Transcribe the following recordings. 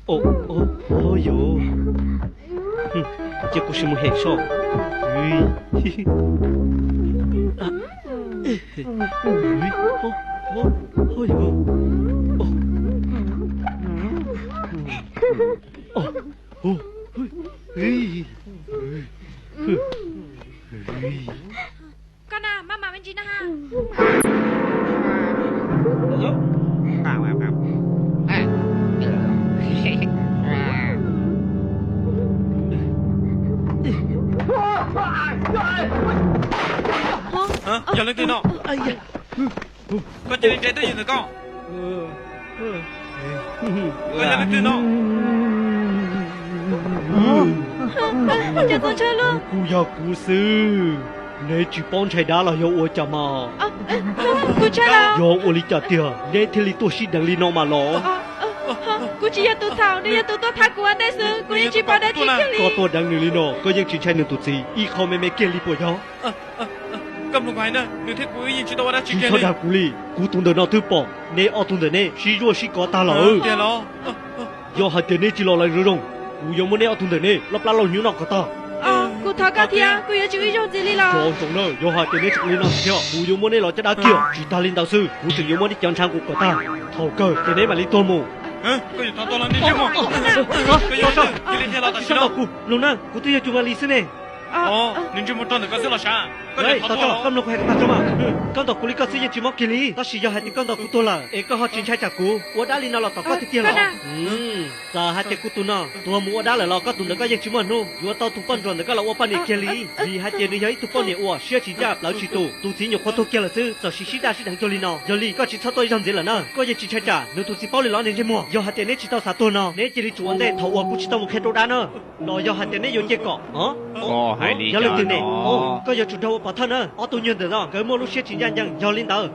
Au, au, au yog. Cia kuv sim mus hem soj. Au yog. Koj na, maj mam me ntsis na ha. Yog leej twg no? Koj cia li nres twj ywm ntawm koj. Koj yog leej twg no? Kuv yog kuv xwb. Neb tsis paub ntshai dab los yog ua cas mas? Yog ua li cas tiag neb thiaj li tuaj sib deev li no mas los? Kuv tsis yog tus thaum, nws yog tus tuaj thab kuv ua ntej xwb, kuv yeej tsis pom dab tsi kiag li. Koj tuaj deev nws li no koj yeej tsis ntshai nws tus txiv ib qho me me kiag li puas yog? Tsis txhob dag kuv li, kuv tus ntawm no twb pom neb ob tug ntawm neb sib zuaj sib kov tag lawm. Yog hais tias neb tsis los lawv zoo zoo, kuv yuav muab neb ob tug ntawm neb loj plab loj hnyuv noj kom tag. Kuv thov koj thiab, kuv yuav tsis ua ib zaug ntxiv li los. Tso ntsoov nawb, yog hais tias neb tseem li no thiab kuv yuav muab neb los caj dab kiag. Tsis tag li ntawd xwb, kuv tseem yuav muab neb cov ntshav nqus kom tag. Thaum kawg ces neb mam li tuag mus. Koj yuav tau tuag los ntsej muag. Koj yuav tsis tau tuag los kuv, mloog na, kuv twb yog Cus Vaj Lis xwb ne. Nws ntsej muag rog ntawm koj xwb los sav. Koj yuav tau tuag los. Koj mloog kuv hais kom tag tso mas. Koj ntaus kuv li koj xwb yeej tsis mob kiag li, tab sis yog hais tias koj ntaus kuv tuag lawm es koj ho tsis ntshai tsam kuv ua dab li no los tom koj tiag tiag los? Txawm hais tias kuv tus no tuag mus ua dab lawm los koj tus ntawd koj yeej tsis muaj hnub yuav tau tus poj nruam ntawd koj los ua poj niam kiag li, vim hais tias nws yog ib tug poj niam uas siab tsis ncaj plawv tsis tus, tus txiv nyuam qhuav tuag kiag lawm xwb txawm sis sib daj sib deev cuag li no. Yog li koj tsis txhob tuaj ib zaug ntxiv lawm na, koj yeej tsis ntshai tsam nws tus txiv paub li los niag ntsej muag. Yog hais tias neb tsis tau xav tuag no neb cia li tsum ua ntej thaum uas kuv tsis tau mus qhia rau dab na. Los yog hais tias neb yuav cia kom? Yog leej twg ne? Koj yuav tsum nrog ua pov thawj na. Ob tug nyuag ntawm no nkawd muaj lub siab tsis ncaj ncees yog li ntawd.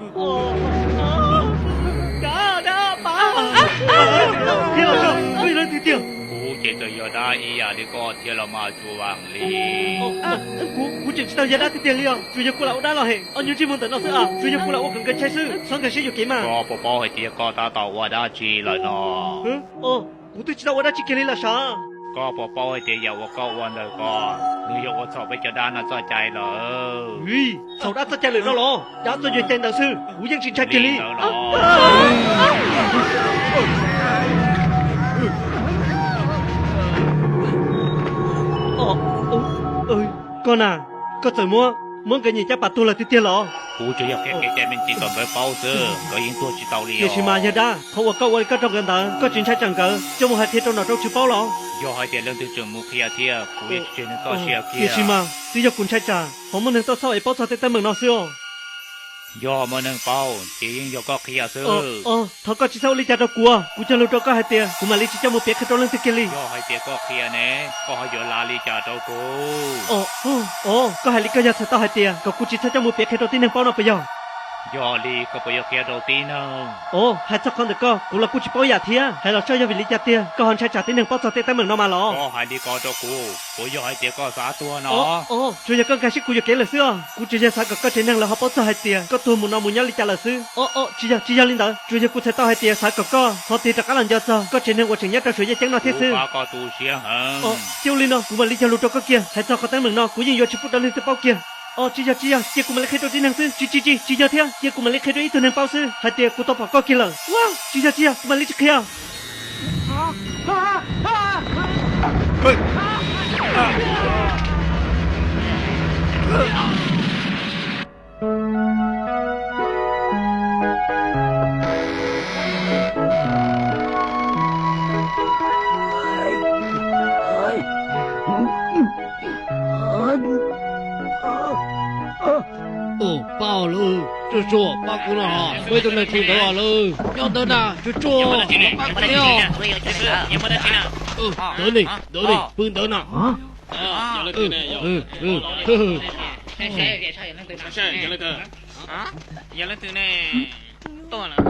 Thiab los, koj yog leej twg tiag? Kuv ces txawm yog dab ib yam li koj thiab los mas Cus Vaj Lis. Kuv tseem tsis tau yog dab tiag tiag li os, tsuas yog kuv lam ua dab los hem ob nyuag ntsej muag ntawm no xwb as, tsuas yog kuv lam ua kom nkawd ntshai xwb, txhob nkag siab yuam kev mas. Koj puas paub hais tias koj tab tom ua dab tsi lawm no? Kuv twb tsis tau ua dab tsi kiag li los sav. Koj puas paub hais tias yam uas koj ua ntawm ko, nws yog ua txhaum peb cov dab no txoj cai lawm. Txhaum dab txoj cai lawm no los? Dab txoj cai ntawd xwb kuv yeej tsis ntshai kiag li. Koj na, koj txawm muab, muab nkawd nyiam caj pas tuag lawm tiag tiag los? Kuv tsuas yog qhia kev cai me ntsis kom nkawd paub xwb, nkawd yeej tuag tsis tau li. Tiam sis mas yog dab, qhov uas koj ua li koj rau nkawd ntawd, koj tsis ntshai tsam nkawd coj mus hais qhia rau nom rau tswv paub los? Yog hais tias leej twg tseem mus qhia thiab kuv yeej tsis tseg nws txoj sia kiag. Tiam sis mas twb yog kuv ntshai tsam ho muaj neeg toj xauj es paub txog tej teeb meem no xwb os. Yog muaj neeg paub ces yeej yog koj qhia xwb. Thov koj tsis txhob ua li cas rau kuv, kuv cog lus rau koj hais tias kuv mam li tsis coj mus piav qhia rau leej twg kiag li. Yog hais tias koj qhia ne, koj ho yuav lav li cas rau kuv? Os, koj hais li koj yog txhais tau hais tias kom kuv tsis txhob coj mus piav qhia rau tib neeg paub no puas yog? Yog li koj puas yuav qhia rau tib neeg? Os, hais txog qhov ntawm koj kuv los kuj tsis paub yam thiab, hais los txog yog vim li cas tiag koj ho ntshai tsam tib neeg paub txog tej teeb meem no mas los? Koj hais li ko rau kuv, puas yog hais tias koj xav tuag no? Os, tsuas yog koj nkag siab kuv yuam kev lawm xwb os. Kuv tsuas yog xav kom koj tsev neeg lawv ho paub txog hais tias koj tuag mus no mus nyob li cas lawm xwb. Os, tsis yog, tsis yog li ntawd, tsuas yog kuv txhais tau hais tias xav kom koj ho tig rov qab los nco txog koj tsev neeg uas tseem nyob rau saum yaj ceeb no thiab xwb. Os, cia ua li no kuv mam li cog lus rau koj kiag, hais txog qhov teeb meem no kuv yeej yuav tsis pub rau leej twg paub kiag. Os, tsis yog, tsis yog, cia kuv mam li qhia rau tib neeg xwb. Tsis, tsis, tsis, tsis yog thiab, cia kuv mam li qhia rau ib tug neeg paub xwb hais tias kuv tau pom koj kiag lawm. Ua, tsis yog, tsis yog, kuv mam li tsis qhia. Ua, pab lauj, tsuag tsuag pab kuv no, kuv ib tug neeg tsw ntawd lauj, nyob ntawd na, tsuag tsuag pab kuv thiab. Ntawd ne, ntawd ne, pw ntawd na. Yog leej twg ne? Tuaj lawm.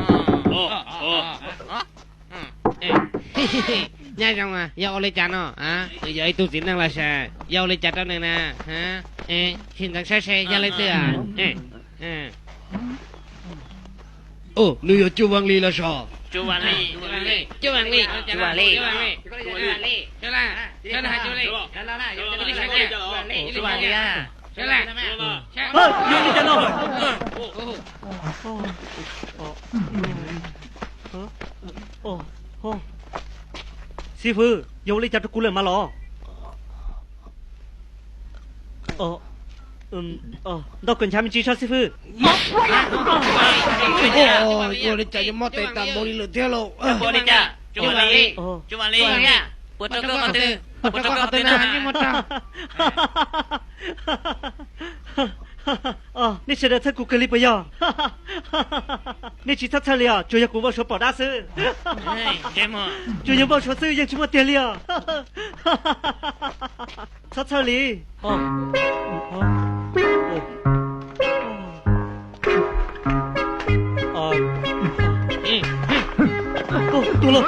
Nyob zoo, yog ua li cas no? Yog ib tug txiv neej los sav, yog ua li cas rau nws na? Sim ntxeev saib seb yog leej twg. Nws yog Cub Vaj Lis los sav? Cub Vam Li, Cub Vam Li, Cub Vam Li, Cub Vam Li, yog li cas no? Xib fwb, yog ua li cas rau kuv lawm mas los? Ntau kom nchav me ntsis sab xib fwb. Ua li cas yuav mob tes tag npaum li lawm thiab lauj? Ua li cas? Cub Vam Li, Cub Vam Li, puas rau koj qhov twg? Puas rau koj qhov twg na? Nej sawv daws txhawj kuv kawg li puas yog? Nej tsis txhob txhawj li os, tsuas yog kuv npau suav pom dab xwb. Tsuas yog npau suav xwb, yeej tsis muaj tiag li os. Txhob txhawj li. Tus los.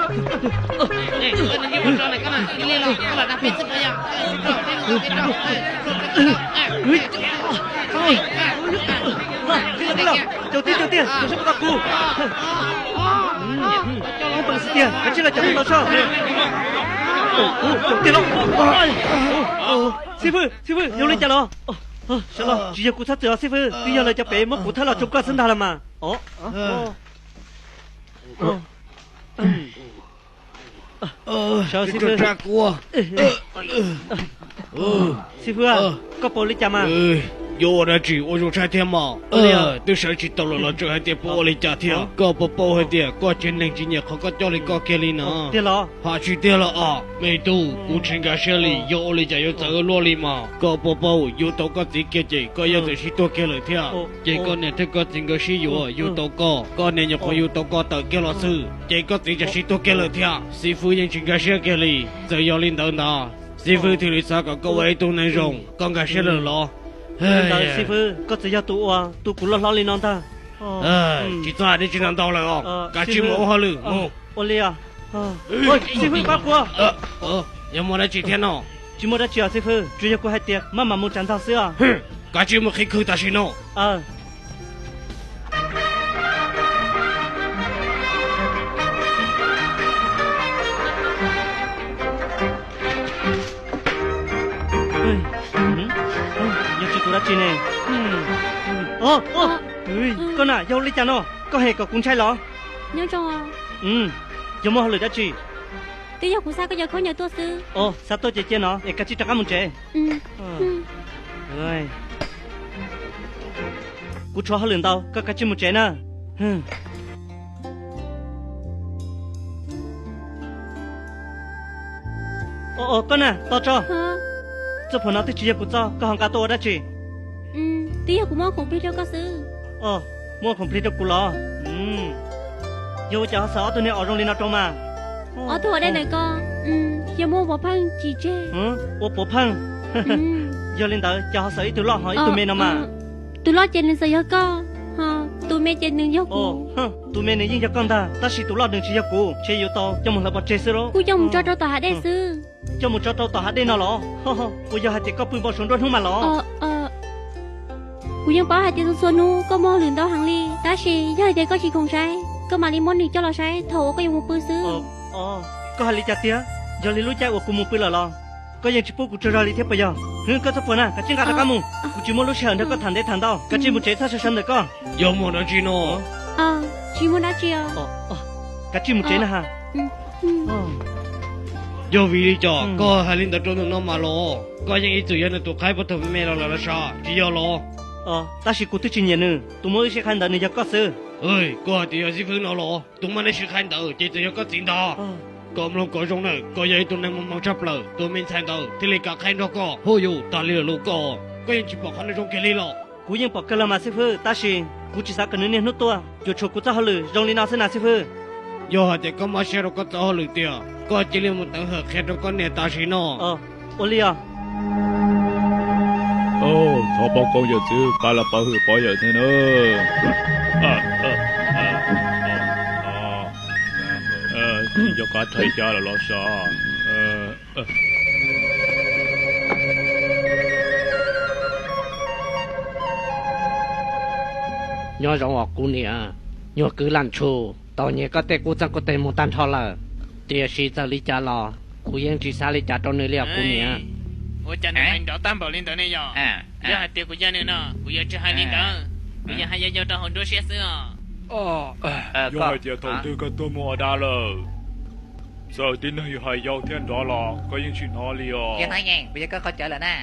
Caum tiag, caum tiag, tus sab puas tau kuv. Ub, peem xwb tiag, kav tsij los caum tau soj. Caum tiag los. Xib fwb, xib fwb, yog li cas los? Sawv los, tsis yog kuv txhob txwm os xib fwb, twb yog lawv cov pem muab kuv thawb los tsoo koj xwb ntag los mas. Sawv xib fwb. Xib fwb, koj puas ua li cas mas? Yuav ua dab tsi ua zoo saib thiab mas. Twb sawv tsis tau los los tseem hais tias puas ua li cas thiab. Koj puas paub hais tias koj tsev neeg tsis nyiam qhov koj coj li koj kiag li no? Tiag los? Hais tsis tiag los os. Me tub, kuv tsis nkag siab li, yog ua li cas yuav txawv ua luaj li mas. Koj puas paub yug tau koj txiv kiag ces koj yeej txawm sib tuag kiag lawm thiab. Ces koj niam thiab koj txiv nkawd sib yuav yug tau koj, koj niam nyuam qhuav yug tau koj tawm kiag los xwb, ces koj txiv tseem sib tuag kiag lawm thiab. Xib fwb yeej tsis nkag siab kiag li. Txawm yog li ntawd ntag, xib fwb thiaj li xav kom koj ua ib tug neeg zoo, koj nkag siab lawm los? Xib fwb, koj txawm yog tus uas tu kuv loj hlob li no ntag. Tsis txhob hais dab tsi ntau ntau lawm os, kav tsij mus ua hauj lwm mus. Ua li os. Xib fwb, pab kuv. Yog muaj dab tsi thiab no? Tsis muaj dab tsi os xib fwb, tsuas yog kuv hais tias maj mam mus tsam ntog xwb os. Kav tsij mus qhib khw tam sim no. Yog tsis tus dab tsi ne? Koj na, yog ua li cas no? Koj hem kom kuv ntshai los? Nyob zoo. Yog muaj hauj lwm dab tsi? Twb yog kuv xa koj cov khaub ncaws tuaj xwb. Xa tuaj ces cia no es kav tsij rov qab mus tsev. Kuv tshuav hauj lwm ntau, koj kav tsij mus tsev na. Koj na, tos tso. Txoj phuam no twb tsis yog kuv txoj, koj ho nqa tuaj ua dab tsi? Twb yog kuv muab khoom plig rau koj xwb. Muab khoom plig rau kuv los? Yog ua cas ho xaws ob tug niag os zoo li no rau mas? Ob tug os dej ntawm ko yog muab ua pov pheej tsis tseg. Ua pov pheej? Yog li ntawd cas ho xaws ib tug loj ho ib tug me no mas? Tus loj ces nws txawm yog koj, ho tus me ces nws yog kuv. Tus me nws yeej yog koj ntag, tab sis tus loj nws tsis yog kuv, ntshe yuav tau coj mus hlawv pov tseg xwb lauj. Kuj coj mus tso rau tom hav dej xwb. Coj mus tso rau tom hav dej no los? Puas yog hais tias koj pw npau suav nruab hnub mas los? Kuv yeej paub hais tias txhua txhua hnub koj muaj hauj lwm ntau heev li, tab sis yog hais tias koj tsis khoom saib, koj mam li muab nws coj los saib thaum uas koj yuav mus pw xwb. Koj hais li cas tiag? Yog li lub caij uas kuv mus pw lawm los? Koj yeej tsis pub kuv tsaug zog li thiab puas yog? Hwv, koj txhob phuam na, kav tsij nqa rov qab mus. Kuv tsis muaj lub sij hawm nrog koj tham ntev tham ntau, kav tsij mus tsev txhob sawv sawv ntawm koj. Yog muaj dab tsi no? Tsis muaj dab tsi os. Kav tsij mus tsev na ha. Yog vim li cas koj hais li ntawd rau nws no mas los? Koj yeej ib txwm yog nws tus qhaib puag thaum me me los lawm los sav, tsis yog los? Tab sis kuv twb tsis nyiam nws, tus muab wb sib qhaib ntawd nws yog koj xwb. Koj hais tias yog xib fwb no los? Tus muab neb sib qhaib ntawd ces txawm yog koj txiv ntag. Koj mloog kom zoo nawb, koj yog ib tug neeg muaj hmoo tshaj plaws, tus me ntxhais ntawd thiaj li kam qhaib nrog koj. Huj yus, tag li lawm lauj koj, koj yeej tsis pom qhov no zoo kiag li los? Kuv yeej pom kawg los mas xib fwb, tab sis kuv tsis xav kom nws niaj hnub tuaj, yuav tshuav kuv txoj hauj lwm zoo li no xwb na xib fwb. Yog hais tias koj mob siab rau koj txoj hauj lwm tiag, koj cia li mus tawv hawm qhia rau koj niam tam sim no. Ua li os. Thov pov koob yawm txwv pab los pov hwm pov yawm thiab na. Tsis nco qab rhais xyab lawm los sav. Nyob zoo os kuv niam, nyuag kwv Laj Ntshus. Tau nyiam koj tej kub txeeg kub teg mus tag nrho lawm, tiam sis txawm li cas los kuv yeej tsis xav li cas rau nws li os kuv niam. Ua cas nws hais nrov tag npaum li ntawd ne yom? Yog hais tias kuv yog nws no kuv yuav tsis hais li ntawd, kuv yuav hais yau yau rau hauv nruab siab xwb os. Yog hais tias thaum twg koj tuag mus ua dab lawm, txawm tib neeg yuav hais yau thiab nrov los koj yeej tsis hnov li os. Kuv yog koj qaug cawv lawm na.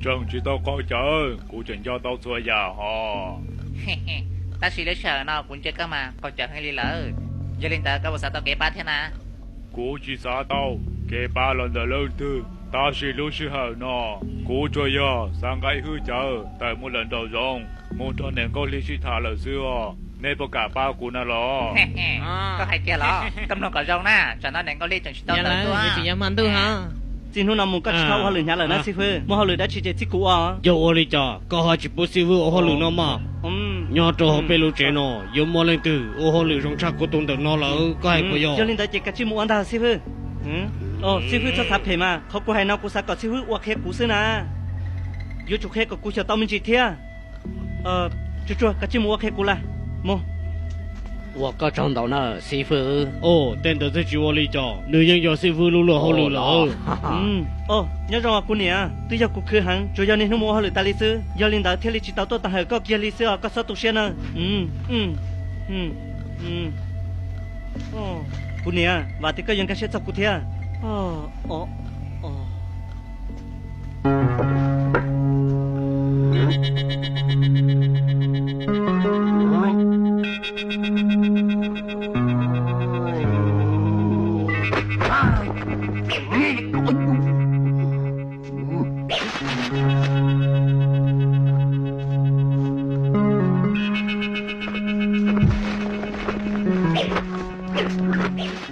Tseem tsis tau qaug cawv, kuv tseem nco tau txhua yam hos. Tab sis lub sij hawm no kuv ntsia koj mas qaug cawv heev li lawm. Yog li ntawd koj puas xav tau kev pab thiab na? Kuv tsis xav tau kev pab los ntawm leej twg, tab sis lub sij hawm no kuv tsuas yog xav nqa ib hwj cawv tawm mus lawm nraum zoov mus nrog niam Nkauj Hli sib tham lawm xwb os. Nej puas kam pab kuv na los? Koj hais tiag los? Koj mloog kom zoo na, tsam no niam Nkauj Hli tseem tsis tau tawm tuaj. Tsis yog hma ntuj ha. Txij hnub no mus koj tsis txhob ua hauj lwm hnyav lawm na xib fwb. Muaj hauj lwm dab tsi ces txib kuv ua. Yog ua li cas koj ho tsis pub xib fwb ua hauj lwm no mas? Nyob rau hauv peb lub tsev no yuav muaj leej twg ua hauj lwm zoo tshaj kuv tus ntawm no lawm, koj hais puas yog? Yog li ntawd ces kav tsij mus ua ntag xib fwb. Xib fwb txhob xav phem mas, qhov kuv hais no kuv xav kom xib fwb ua qhia kuv xwb na. Yuav tsum qhia kom kuv xyaum tau me ntsis thiab. Tsuag tsuag, kav tsij mus ua qhia kuv lawm. Mus. Ua koj tsaug ntau na xib fwb. Os, tej ntawd twb tsis ua li cas, nws yeej yog xib fwb lub luag hauj lwm lawm. Nyob zoo kuv niam, twb yog kuv khwv heev, tsuas yog niaj hnub mus ua hauj lwm tas li xwb, yog li ntawd thiaj li tsis tau tuaj tag hawm koj kiag li xwb os, koj txhob tu siab na. Kuv niam, vam tias koj yuav nkag siab txog kuv thiab.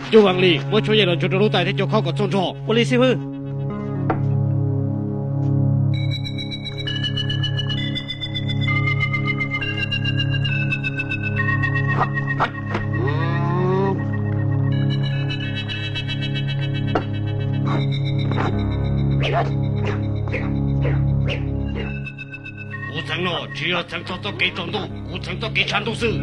Cub Vam Lis, muab tshuab yam los ntsuag rau lub tais thiab cov khob kom txog nrho. Ua li xib fwb. Kuv txheev no tsis yog txheev txog txoj kev tsaus ntuj, kuv txheev txoj kev tshav ntuj xwb.